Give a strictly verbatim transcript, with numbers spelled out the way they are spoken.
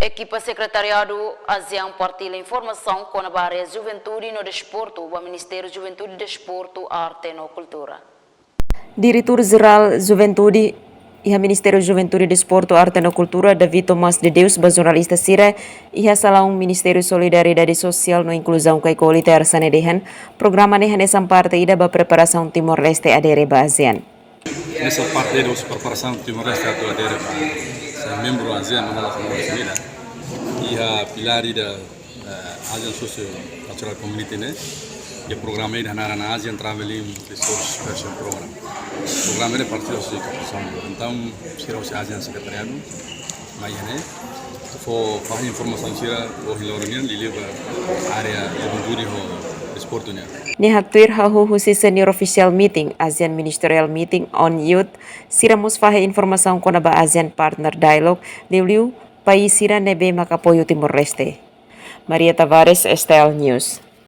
Ekipa Sekretariadu ASEAN partilla informasaun kona-ba área Juventude no Desportu ba Ministériu Juventude, Desportu, Arte no Kultura. Diretór-Jerál Juventude iha Ministériu Juventude, Desportu, Arte no Kultura, David Tomás de Deus, ba jornalista sira iha salaun Ministériu Solidariedade Sosiál no Inkluzaun Caicoli, tersa ne'e dehan, programa ne'e hanesan parte ida ba preparasaun Timor-Leste adere ba ASEAN. Hanesan parte ida husi preparasaun Timor-Leste atu adere ba sai membru ASEAN, manas iha pilár ida, eh, ASEAN Socio-Cultural Community ne'e, iha programa ida hanaran ASEAN Traveling Resource Person Program. Programa ne'e parte husi kapasitasaun. Entaun, sira husi ASEAN Sekretariadu mai iha ne'e, fó fahe informasaun sira ohin loron nian liuliu ba área Juventude ho Desportu nian. Nia haktuir hahú husi Senior Official Meeting, ASEAN Ministerial Meeting on Youth, sira mós fahe informasaun kona-ba ASEAN Partner Dialogue, liuliu país sira ne'ebé mak apoiu Timor-Leste. Maria Tavares, STL News.